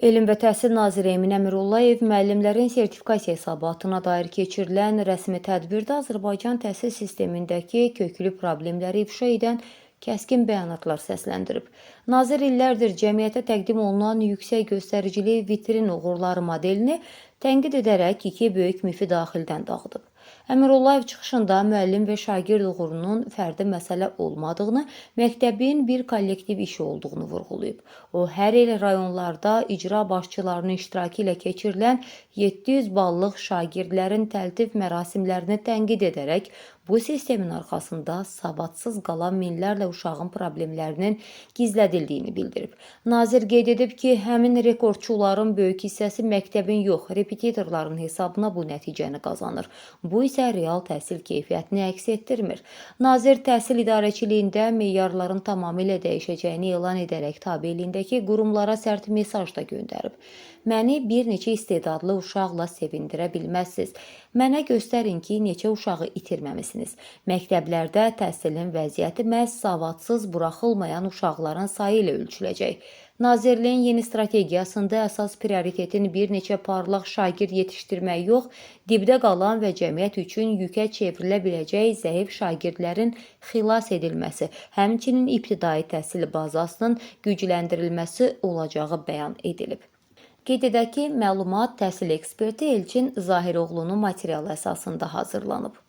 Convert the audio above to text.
Elm və Təhsil naziri Emin Əmirullayev müəllimlərin sertifikasiya hesabatına dair keçirilən rəsmi tədbirdə Azərbaycan təhsil sistemindəki köklü problemləri ifşa edən kəskin bəyanatlar səsləndirib. Nazir illərdir cəmiyyətə təqdim olunan yüksək göstəricili vitrin uğurları modelini tənqid edərək iki böyük mifi daxildən dağıdıb. Əmirullayev çıxışında müəllim və şagird uğurunun fərdi məsələ olmadığını, məktəbin bir kollektiv işi olduğunu vurğulayıb. O, hər il rayonlarda icra başçılarının iştirakı ilə keçirilən 700 ballıq şagirdlərin təltif mərasimlərini tənqid edərək bu sistemin arxasında savadsız qalan minlərlə uşağın problemlərinin gizlədildiyini bildirib. Nazir qeyd edib ki, həmin rekordçuların böyük hissəsi məktəbin yox, repetitorların hesabına bu nəticəni qazanır. Bu isə real təhsil keyfiyyətini əks etdirmir. Nazir təhsil idarəçiliyində meyarların tamamilə dəyişəcəyini elan edərək tabeliyindəki qurumlara sərt mesaj da göndərib. Məni bir neçə istedadlı uşaqla sevindirə bilməzsiniz. Mənə göstərin ki, neçə uşağı itirməmisiniz. Məktəblərdə təhsilin vəziyyəti məhz savadsız buraxılmayan uşaqların sayı ilə ölçüləcək. Nazirliyin yeni strategiyasında əsas prioritetin bir neçə parlaq şagird yetişdirmək yox, dibdə qalan və cəmiyyət üçün yükə çevrilə biləcək zəif şagirdlərin xilas edilməsi, həmçinin ibtidai təhsil bazasının gücləndirilməsi olacağı bəyan edilib. Qeyd edək ki, məlumat təhsil eksperti Elçin Zahiroğlunun materialı əsasında hazırlanıb.